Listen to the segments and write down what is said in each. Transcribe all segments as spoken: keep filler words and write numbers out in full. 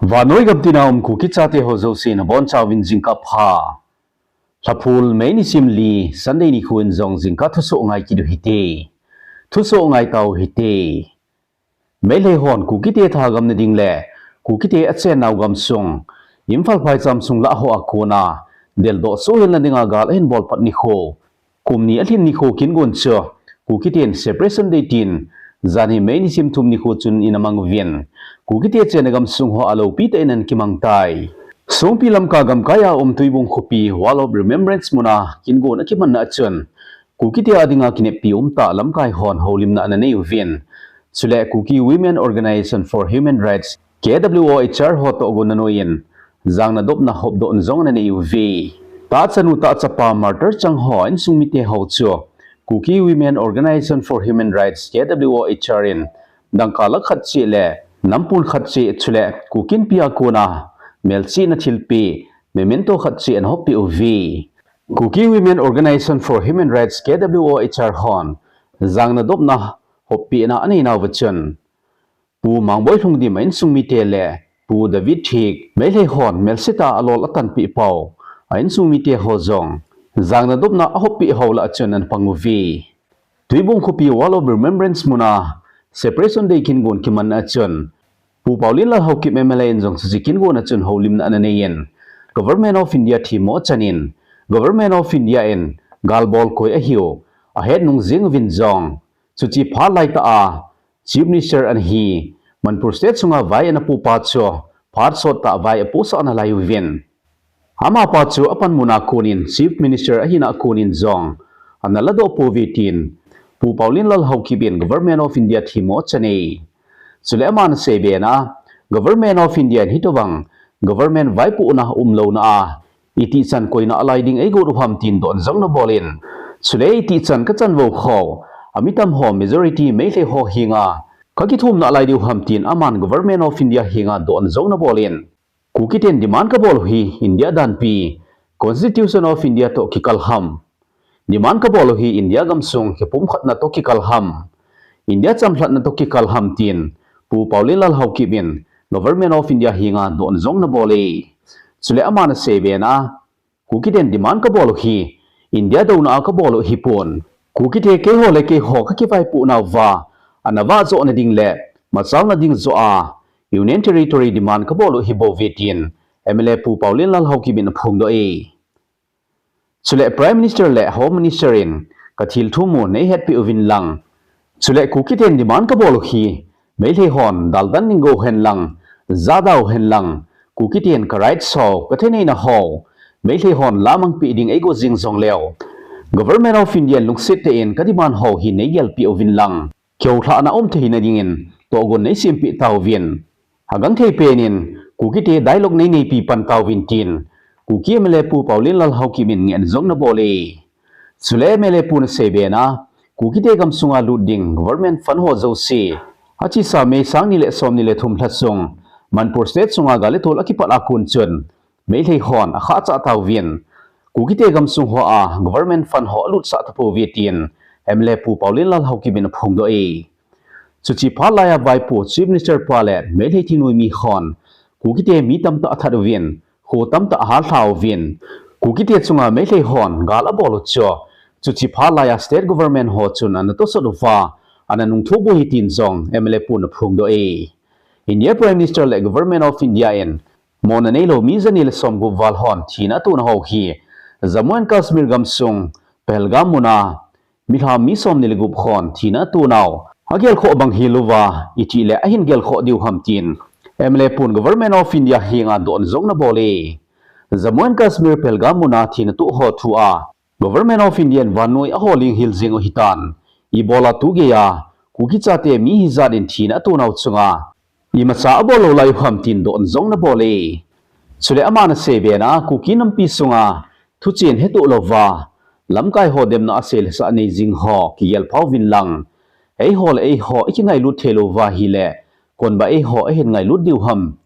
Vannoi gam tina um Kuki chate ho jouse nabonchauvin jingkah pha. Lhaphul May nisim li Sunday nikho in jong jingkah thusoh ngai kit u hite. Thusoh ngai tau hite. Meitei hon Kukite thagam nading le Kukite achennau gamsung Imphal phaicham sung lah hoa kona deldoh soh hilna dinga gal ahin bolpat nikho, kum ni alhin nikho kin gon chu Kukiten Separation Day tin janhi May nisim thum nikho chun ana mang uvin, Kukite chenna gamsung hoa alopi tah in ana kimang tai. Songpi Lamka gamkai a um Tuibong khopi Wall of Remembrance muna kin gon akimanna achun Kukite a dinga kineppi umtah lamkai hon houlimna ana nei uvin, chule Kuki Women Organization for Human Rights, K W O H R ho toh gonna noiyin jang nadopna hopdoh jong ana nei uve. Tahchanu tahchapa martyr chang ho insung mite ho chu Kuki Women Organization for Human Rights, K W O H R in dangka lakh khat cheh le nampun khat cheh chule Kuki Inpi a kona melchihna thilpeh memento khat cheh ana hoppeh uve. Kuki Women Organization for Human Rights, K W O H R hon jang nadopna hoppehna anei nauva chun Pu Mangboi Lhungdim a insung mite le Pu David Thik, Meitei hon melsetah a alol atanpeh pau a insung mite ho jong jang nadopna ahoppeh hou lah achun ana pang uve. Tuibong khopi Wall of Remembrance muna Separation Day kin gon kimanna achun Pu Paolienlal Haokip M L A in jong chuche kin gon achun houlimna ana neiyin, Government of India themmo achanin, Government of India in gal bol koi ahiu ahet nung jeng uvin jong, chuche phat laitah a Chief Minister ana hi Manipur State sunga vai ana popa chu phat sottah vai aposah nalai uvin, amapa chu apanmun a konin Chief Minister ahina a konin jong ana ladoh pouve tin Pu Paolienlal Haokip in Government of India themmo achan e. Chule aman aseibe na, Government of India in hitobang government vaipohna umlouna a itih chan koina alai ding eigot u ham tin don jong ana bolin, chule itih chan kachan vou khou, ami tam ho majority Meitei ho henga kakithumna alai diu ham tin aman Government of India henga don jong ana bolin, Kukiten demand kabol u hi India danpi Constitution of India toh kikal ham, demand kabol u hi India gamsung kipumkhatna toh kikal ham, India chamlhatna toh kikal ham tin Pu Paolienlal Haokip in Government of India henga don jong ana bol e. Chule aman aseibe na, Kukiten demand kabol u hi India douna a kabol u hipon, Kukite keiho le keiho kakivaipoh nauva ana vah joh nading le machal nading joh a Union Territory demand kabol u hibouve tin M L A Pu Paolienlal Haokip in aphongdoh e. Chule Prime Minister le Home Minister in kathilthum u neihetpeh uvin lang, chule Kukiten demand kabol u hi Meitei hon daldan ding go hen lang, jada u hen lang, Kukiten ka rights ho, kathei neina ho Meitei hon lamangpeh ding eigo jing jongleu, Government of India in lungset tah in kademand ho hi neigelpeh uvin lang, kihoulhahna um theina dingin tohgon neisempeh tauvin, agangthei penin Kukite dialogue neineipi pan tauvin tin Kuki M L A Pu Paolienlal Haokip in ngehna jong ana bol e. Chule M L A pun aseibe na, Kukite gamsunga lut ding government fund ho jouse achesa May sang ni le som ni le thum lha sung Manipur State sunga gal le tol akipat a kon chun Meitei hon akhahchah tauvin, Kukite gamsung hoa government fund ho alutsah tapouve tin M L A Pu Paolienlal Haokip in aphongdoh e. Chuche phat laiya vaipo Chief Minister pa le Meitei thingnoimi hon Kukite mi tamtah athat uvin, kho tamtah ahallha uvin, Kukite chunga Meitei hon gal abol u chu chuche phat laiya state government ho chun ana tosot uva ana nungthoh bou ahi tin jong M L A pun aphongdoh e. India Prime Minister le Government of India in mona neilou mi jani le somgup val hon thina atona ho hi Jammu and Kashmir gamsung Pahalgam muna milham mi somni le gup hon thina atonau agelkhoh bang hilouva, itih le ahin gelkhoh diu ham tin M L A pun Government of India henga don jong ana bol e. Jammu and Kashmir Pahalgam muna thina toh ho thua Government of India in vannoi aho ling hel jeng u ahitan, ibola tugeiya Kuki chate mi hijat in thina atonau chunga imacha abol lou lai u ham tin don jong ana bol e. Chule aman aseibe na, Kuki nampi sunga thuchen hetoh louva lamkai ho demna asei le sa anei jing ho kigelpha uvin lang, eiho le eiho ikingailut theilouva ahile, konba eiho ahin ngailut diu ham?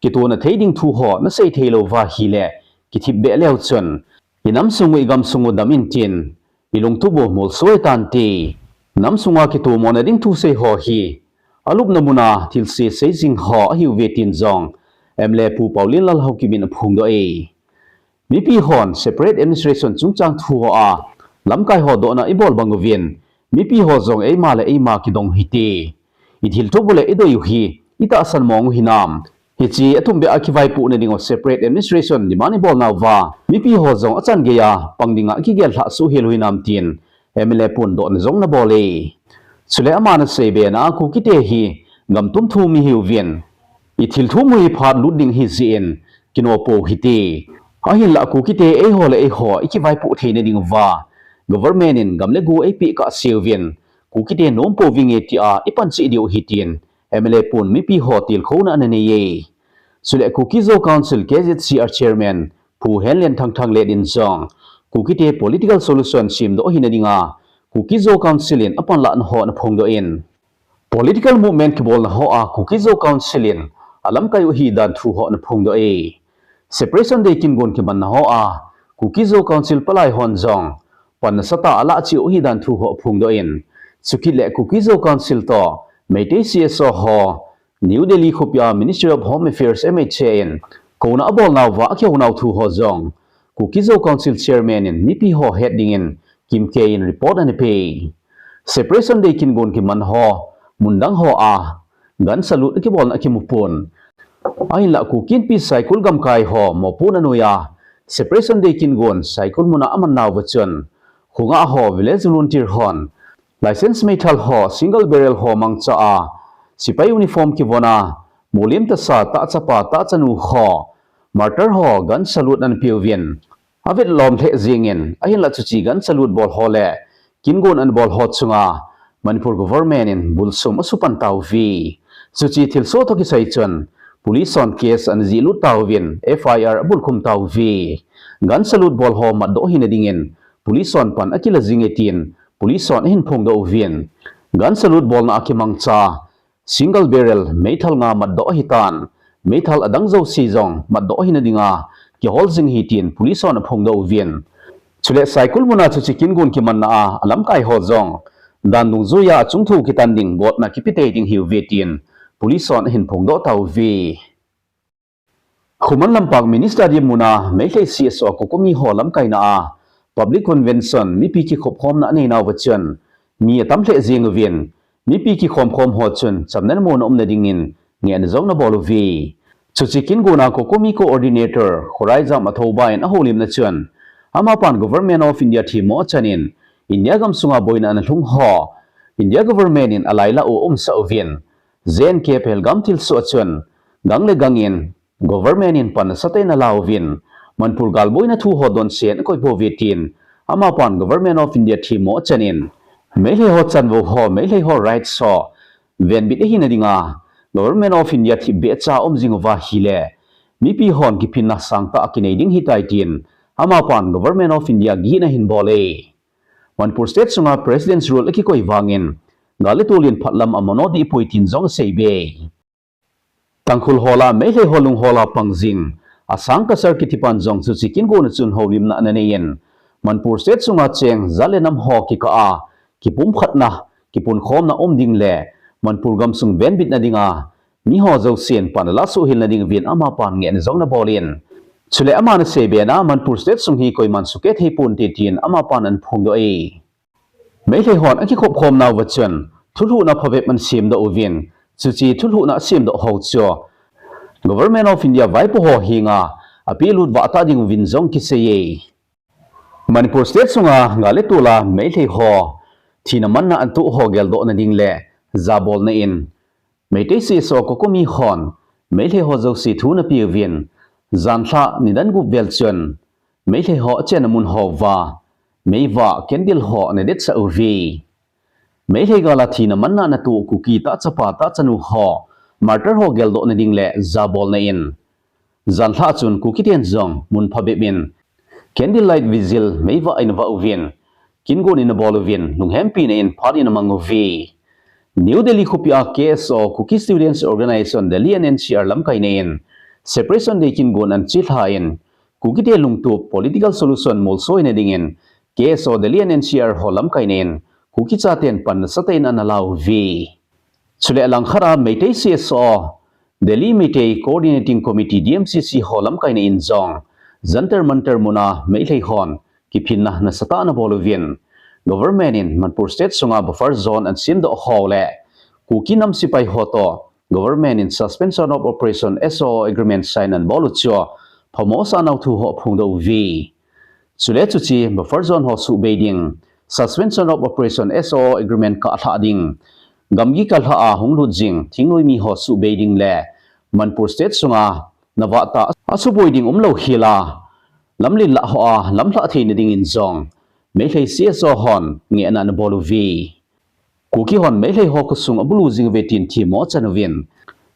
Kitona thei ding thu ho nasei theilouva ahile, kithipbeh leu chun inamsung u igamsung u dam intin, ilungtup u molso hitante. Namsunga kitomona ding thusei ho hi alupna muna thilse sei jing ho ahiuve tin jong M L A Pu Paolienlal Haokip in aphongdoh e. Mipi hon separate administration chungchang thu hoa lamkai ho dohna ibol bang uvin, mipi ho jong eima le eima kidong u hite. Ithilthup u le idoi u hi itahsan mong u hinam? Hiche athum beh a kivaipohna ding u separate administration demand ibolnauva mipi ho jong achan geiya pang dinga akigel lhah soh hel u hinam tin M L A pun dohna jong anabol e. Chule aman asei bena a Kukite hi gamtum thum ihiuvin, ithilthup u hi phat lut ding ahi jeh in kinoh pou hite. Ahinlah Kukite eiho le eiho ikivaipoh theina ding uva government in gam le go eipeh kahse uvin, Kukite nom pou vinge tia ipan cheh diu ahi tin M L A pun mipi ho tilkhouna ananei e. Chule Kuki Zo Council K Z C R Chairman Pu Henlen Thangthang let in jong Kukite political solution semdoh ahina dinga Kuki Zo Council in apanlahna ho anaphongdoh in, political movement kibolna hoa Kuki Zo Council in alamkai u ahi dan thu ho anaphongdoh e. Separation Day kin gon kimanna hoa Kuki Zo Council palai hon jong pan nasatah a alah cheh u ahi dan thu ho aphongdoh in, chukit le Kuki Zo Council toh Meitei C S O ho New Delhi khopia Ministry of Home Affairs M H A in kouna abolnauva akihounau thu ho jong Kuki Zo Council Chairman in mipi ho het dingin kimkeiyin report anape. Separation Day kin gon kiman ho mundang hoa gun salute akibolna akimupon. Ahinlah Kuki Inpi Saikul gamkai ho mopohna noiya Separation Day kin gon Saikul muna amannauva chun khonga ho village volunteer hon license meithal ho single barrel ho mangcha a, sepai uniform kivona, molim tasa tahchapa tahchanu ho, martyr ho gun salute anapeuvin, avet lom lheh jengin, ahinlah chuche gun salute bol ho le kin gon anabol ho chunga Manipur government in bulsum asupan tauve. Chuche thilsoh toh kisai chun police hon case anajihlut tauvin F I R abulkhum tauve. Gun salute bol ho matdoh ahina dingin police hon pan akila jinge tin police hon ahin phongdoh uvin, gun salute bolna a kimangcha single barrel meithal nga matdoh ahitan, meithal adang jouse jong matdoh ahina dinga kihol jing ahi tin police hon aphongdoh uvin. Chule Saikul muna chuche kin gon kimanna a alamkai ho jong dan dungjuiya achung thu kitan ding gotna kipetei ding ahiuve tin police hon ahin phongdoh tauve. Khuman Lampak Mini Stadium muna Meitei C S O COCOMI ho lamkaina a public convention mipi kikhopkhomna aneinauva chun mi atam lheh jeng uvin, mipi kikhomkhom ho chun chamna mona umna dingin ngehna jong anabol uve. Chuche kin gona COCOMI coordinator Khoraijam Athouba in ahoulimna chun, amapan Government of India themmo achanin India gamsunga boina analhung ho India government in alailah u aumsah uvin, J N K Pahalgam thilsoh a chun gang le gang in government in pan nasatah in ala uvin, Manipur galboina thu ho donse in akoi pouve tin, amapan Government of India themmo achanin, Meitei ho chanvou ho, Meitei ho rights ho venbit ahina dinga Government of India thipbeh cha aum jing uva ahile mipi hon kiphinna sangtah a kinei ding ahitai tin, amapan Government of India gihna ahin bol e. Manipur State sunga President's Rule akikoi vangin gal le tol in phatlam amandoh dehpoi tin jong aseibe. Tangkhul ho lah a Meitei ho lunghol'a pang jing Asang Kasar kitipan jong chuche kin gona chun houlimna ananei in, Manipur State sunga cheng jat le nam ho kikah a kipumkhatna, kipunkhomna um ding le Manipur gamsung venbitna dinga miho jousen pan ala sohhel na ding uvin amapan ngehna jong anabol in, chule aman aseibe na Manipur State sung hi koiman sukeh thei ponte tin amapan anaphongdoh e. Meitei hon akikhopkhomnauva chun thulhuhna phabep anasemdoh uvin, chuche thulhuhna asemdoh ho chu Government of India vaipo ho henga apehlut vah tah ding uvin jong kiseiye. Manipur State sunga gal le tol'a Meitei ho thina manna atoh ho geldohna ding le jabolna in Meitei C S O COCOMI hon Meitei ho jouse thu anapeuvin, janhi nidan gup vel chun Meitei ho achenna mun houva meivah candle ho anadetsah uve. Meitei gal'a thina manna atoh Kuki tahchapa tahchanu ho martyr ho geldohna ding le jabolna in, janhi chun Kukiten jong mun phabep in candle light vigil meivah anavah uvin, kin gon anabol uvin, lunghempina in phat anamang uve. New Delhi khopia K S O, Kuki Students Organization Delhi and N C R lamkaina in Separation Day kin gon anachelha in, Kukite lungtup political solution molsoina dingin K S O Delhi and N C R ho lamkaina in Kuki chaten pan nasatah in analauve. Chule alangkhat'a Meitei C S O Delhi Meitei Coordinating Committee, D M C C ho lamkaina in jong Jantar Mantar muna Meitei hon kiphinna nasatah in abol uvin, Government in Manipur State sunga buffer zone ana semdoh ho le Kuki nam sepai ho toh Government in Suspension of Operation, S O O, agreement sign ana bol u chu phamo asah nau thu ho aphongdoh uve. Chule chuche buffer zone ho subei ding, Suspension of Operation, S O O, agreement kalha ding, gamgi kalha a hung lut jing thingnoimi ho subei ding le Manipur State sunga navah tah a suboi ding umlou hel a, lamlen lah hoa lamlhah theina dingin jong Meitei C S O hon ngehna ana bol uve. Kuki hon Meitei ho khosung abulu jing uve tin themmo achan uvin,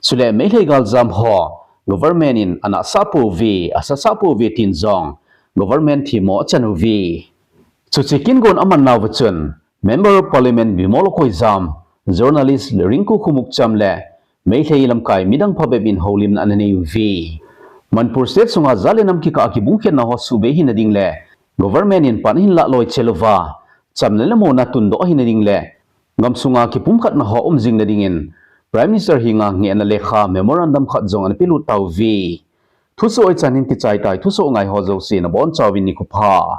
chule Meitei galjam ho Government in anahsah pouve, asasah pouve tin jong Government themmo achan uve. Chuche kin gon aman nauva chun Member of Parliament Bimol Akoijam, Journalist Rinku Khomukcham le Meitei lamkai midang phabep in houlimna ana nei uve. Manipur State sunga jat le nam kikah a kibungkhenna ho subei hina ding le Government in pan ahin lah loi chel uva, chamna le muonna tundoh hina ding le gamsunga kipumkhatna ho um jing nadingin Prime Minister henga ngehna lekha, memorandum khat jong ana pelut tauve. Thusoh hichan hin kichai tai, thusoh ngai ho jouse nabonchauvin nikho pha.